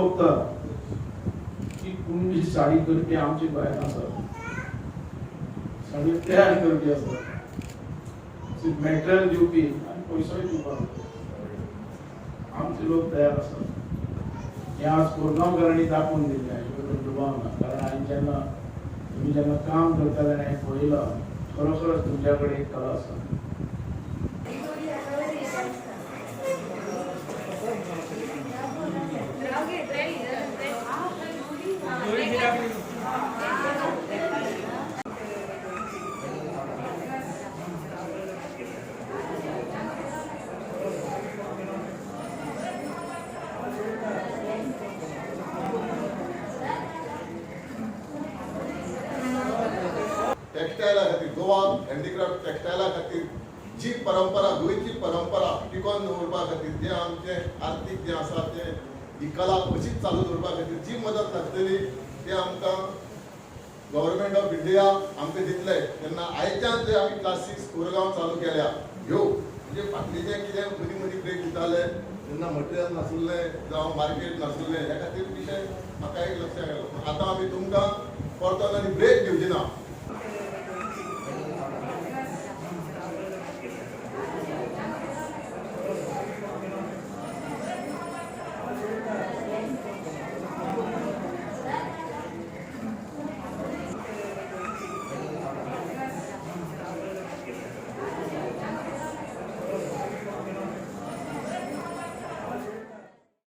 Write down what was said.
भोगता की कुणबी साडी करपी आमची गोंयांत आसा, साडी तयार करपी आसा, मटेरियल दिवपी आनी पयसोय दिवपाक आमचे लोक तयार आसात. हें आज कोरगांवकारांनी दाखोवन दिलें, हाजे बद्दल दुबाव ना. कारण हांवें जेन्ना तुमी जेन्ना काम करता तेन्ना हांवें पळयलां, खरोखरच तुमच्या कडेन एक कला आसा. टेक्स्टायला खातीर, गोवा हँडीक्राफ्ट टेक्स्टायला खातीर जी परंपरा, गोंयची परंपरा टिकोवन दवरपा खातीर, जें आमचें आर्थीक जें आसा तें ही कला अशीच चालू दवरपा खातीर जी मदत लागतली ते आमकां गव्हर्मेंट ऑफ इंडिया आमकां दितले. तेन्ना आयच्यान जे आमी क्लासीस कोरगांव चालू केल्या ह्यो, म्हणजे फाटलीं कितें मदीं मदीं ब्रेक दिताले तेन्ना मटेरियल नासलें जावं मार्केट नासलें, ह्या खातीर विशय म्हाका एक लक्षात आयलो. आतां आमी तुमकां परतून आनी ब्रेक दिवची ना.